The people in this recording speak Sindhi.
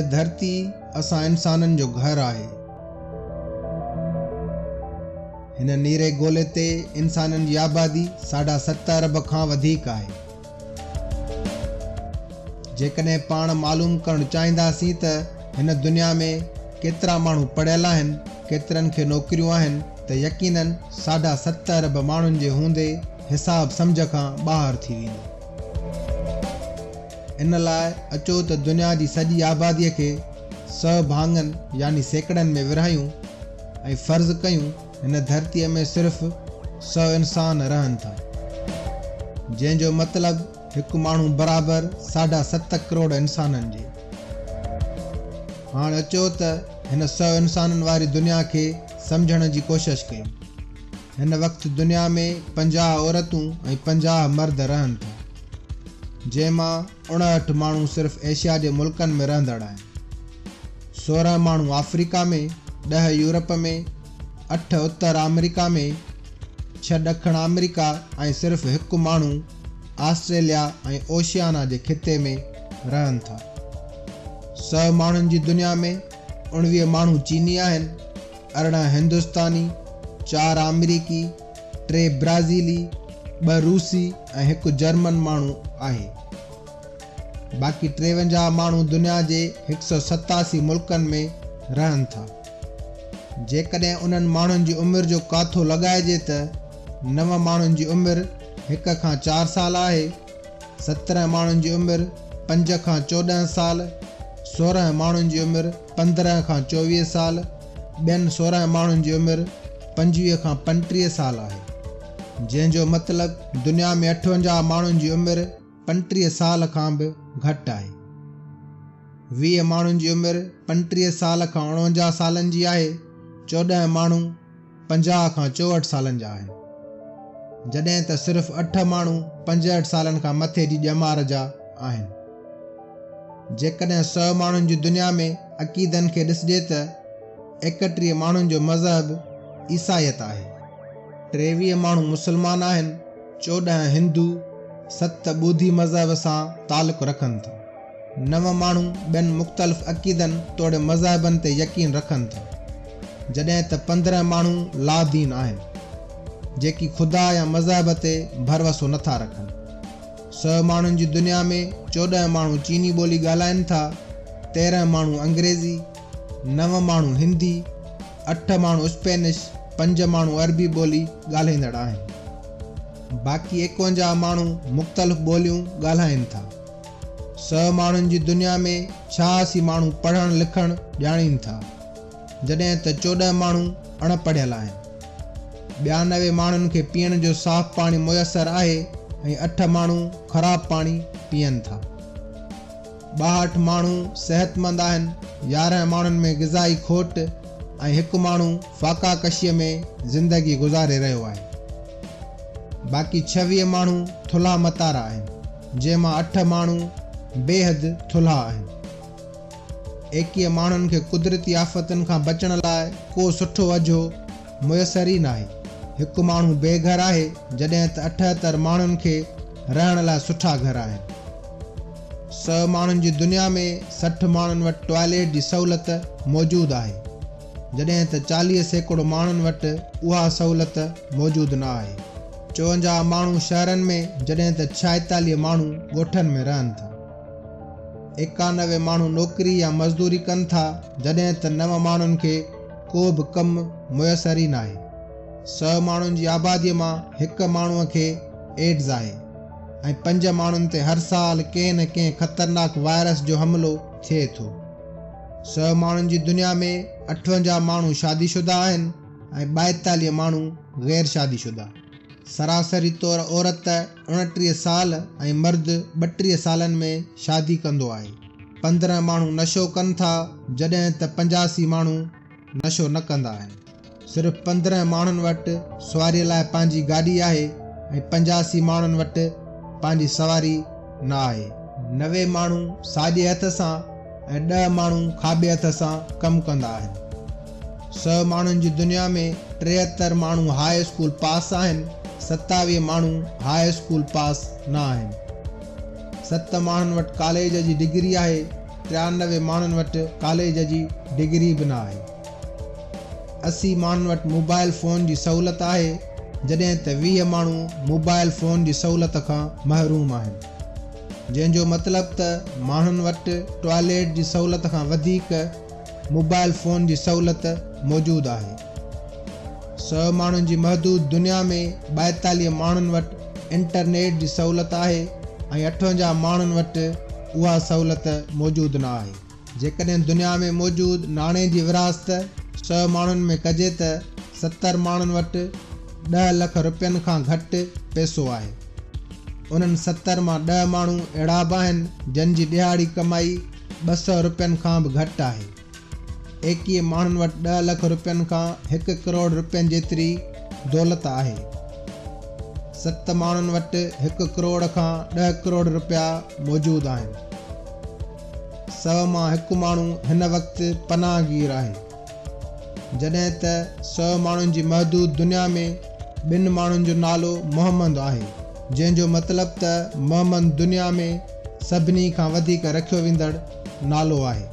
هيء ڌرتي اسان انسانن جو گهر آهي. هن نيري گولي تي انسانن جي آبادي ساڍا ست ارب کان وڌيڪ آهي. جيڪڏهن پاڻ معلوم ڪرڻ چاهينداسين ته هن دنيا ۾ ڪيترا ماڻهو پڙهيل آهن، ڪيترن کي نوڪريون آهن ته يقينن ساڍا ست ارب ماڻهن جي هوندي حساب سمجهه کان ٻاهر ٿي ويندو. ان لاء اچو ته دنيا جي سڄي آباديء کي سئو ڀاڱن يعني سيڪڙن ۾ ورهايون ۽ فرض ڪيون هن ڌرتيء ۾ صرف سئو انسان رهن ٿا. جنهن جو مطلب هڪ ماڻهو برابر ساڍا ست ڪروڙ انسانن جي. هاڻ اچو ته هن سئو انسانن واري دنيا کي سمجهڻ جي ڪوشش ڪيون. هن وقت دنيا ۾ 50 عورتون ۽ 50 مرد رهن ٿا. جنهن مان 59 ماڻهو صرف ايشيا جي ملڪن ۾ رهندڙ آهن. 16 ماڻهو آفريڪا ۾، 10 يورپ ۾، 8 اتر آمريڪا ۾، 6 ڏکڻ آمريڪا ۽ صرف هڪ ماڻهو آسٽريليا ۽ اوشيانا جي خطي ۾ رهن ٿا. 100 ماڻهن جي دنيا ۾ 19 ماڻهو چيني آهن، 18 هندستاني، 4 آمريڪي، 3 برازيلي، 2 روسي ۽ هڪ جرمن ماڻهو آهي. باقي 53 ماڻهو دنيا جي 187 ملڪن ۾ رهن ٿا. جيڪڏهن انهن ماڻهن جي عمر جو ڪاٿو لڳائجي ته 9 ماڻهن جي عمر 1 کان 4 سال آهي، 17 ماڻهن جي عمر 5 کان 14 سال، 16 ماڻهن جي عمر 15 کان 24 سال، ٻين 16 ماڻهن جي عمر 25 کان 35 سال آهي. جنهن جو مطلب دنيا ۾ 58 ماڻهن جي عمر 35 سال کان به گهٽ آهي. 20 ماڻهن جي عمر 35 سال کان 49 سالن جي آهي، 14 ماڻهو 50 کان 64 سالن جا آهن. جڏهن ته صرف 8 ماڻهو 65 سالن کان مٿي جي ڄمار جا آهن. جيڪڏهن 100 ماڻهن جي دنيا ۾ عقيدن کي ڏسجي ته 31 ماڻهن جو مذهب عيسائيت آهي. 23 ماڻهو مسلمان آهن، 14 هندو، 7 ٻوڌي مذهب سان تعلق رکن ٿا. 9 ماڻهو ٻين مختلف عقيدن توڙي مذهبن تي يقين رکن ٿا. جڏهن ته 15 ماڻهو لادين آهن، جيڪي خدا يا مذهب تي ڀروسو نٿا رکن. 100 ماڻهن جي دنيا ۾ 14 ماڻهو چيني ٻولي ڳالهائين ٿا، 13 ماڻهو انگريزي، 9 ماڻهو هندي، 8 ماڻهو اسپينش، 5 ماڻهو عربي ٻولي ڳالهائيندڙ آهن. باقي 51 ماڻهو مختلف ٻوليون ڳالهائين ٿا. 100 ماڻهن جي دنيا ۾ 86 ماڻهو پڙهڻ لکڻ ڄاڻين ٿا، جڏهن ته 14 ماڻهو اڻ پڙهيل آهن. 92 ماڻهن کي پيئڻ جو صاف پاڻي ميسر آهي ۽ 8 ماڻهو خراب پاڻي پيئن ٿا. 62 ماڻهو صحتمند آهن، 11 ماڻهن ۾ غذائي کوٽ ۽ هڪ ماڻهو فاقا ڪشيء ۾ زندگي گذاري رهيو آهي. باقي 26 ماڻهو ٿلها متارا آهن، جنهن مان 8 ماڻهو بيحد ٿلها آهن. 21 ماڻهن کي قدرتي آفتن کان بچڻ لاء ڪو سٺو اجهو ميسر ئي ناهي. هڪ ماڻهو بي گهر آهي، جڏهن ته 78 ماڻهن کي رهڻ لاء سٺا گهر آهن. 100 ماڻهن جي دنيا ۾ 60 ماڻهن وٽ ٽوائليٽ جي سهولت موجود آهي، جڏهن ته 40% ماڻهن وٽ اها سهولت موجود نه آهي. 54 ماڻهو شهرن ۾ جڏهن ته 46 ماڻهو ڳوٺن ۾ رهن ٿا. 91 ماڻهو نوڪري يا مزدوري ڪن ٿا، جڏهن ته 9 ماڻهن کي ڪو به ڪم ميسر ئي ناهي. 100 ماڻهن جي آباديء مان هڪ ماڻهوء کي ايڊز آهي ۽ 5 ماڻهن تي هر سال ڪنهن نه ڪنهن خطرناڪ وائرس جو حملو ٿئي ٿو. 100 ماڻهن جي دنيا ۾ 58 ماڻهو شادي شده آهن ۽ 42 ماڻهو غير شادي شده. سراسري طور عورت 29 سال ۽ مرد 32 سالن ۾ شادي ڪندو آهي. 15 ماڻهو نشو ڪن ٿا، جڏهن ته 85 ماڻهو نشو نه ڪندا آهن. صرف 15 ماڻهن وٽ سواريء لاء پنهنجي گاڏي آهي ۽ 85 ماڻهن وٽ پنهنجي سواري نه آهي. 90 ماڻهو ساڄي هٿ سان ۽ 10 ماڻهو کاٻي هٿ سان ڪم ڪندا آهن. 100 ماڻهن جي دنيا ۾ 73 ماڻهو هاء اسڪول پاس آهن، 27 ماڻهو هاء اسڪول پاس نه آهن. 7 ماڻهن وٽ ڪاليج جي ڊگري آهي، 93 ماڻهن وٽ ڪاليج جي ڊگري به نه آهي. 80 ماڻهن وٽ موبائل فون جي سهولت آهي، جڏهن ته 20 ماڻهو موبائل فون جي سهولت کان محروم آهن. جنهن جو مطلب ته ماڻهن وٽ ٽوائليٽ جي سهولت کان وڌيڪ موبائل فون جي سهولت موجود آهي. 100 ماڻهن جي محدود دنيا ۾ 42 ماڻهن وٽ انٽرنيٽ جي سهولت آهي ۽ 58 ماڻهن وٽ اها سهولت موجود نه آهي. جيڪڏهن دنيا ۾ موجود ناڻي جي ورهاست 100 ماڻهن ۾ ڪجي ته 70 ماڻهن وٽ 10 لک رپين کان گهٽ پئسو آهي. انهن 70 مان 10 ماڻهو اهڙا به آهن جن جي ڏهاڙي ڪمائي 200 رپين کان به گهٽ آهي. 21 ماڻهن وٽ 10 لک رپين کان 1 ڪروڙ رپين جيتري دولت آهي. 7 ماڻهن وٽ 1 ڪروڙ کان 10 ڪروڙ رپيا موجود آهن. 100 مان هڪ ماڻهو هن وقت پناهگير آهي. جڏهن ته 100 ماڻهن جي محدود دنيا ۾ ٻن ماڻهن جو نالو محمد آهي، جنهن جو مطلب ته محمد دنيا ۾ سڀني کان وڌيڪ رکيو ويندڙ نالو آهي.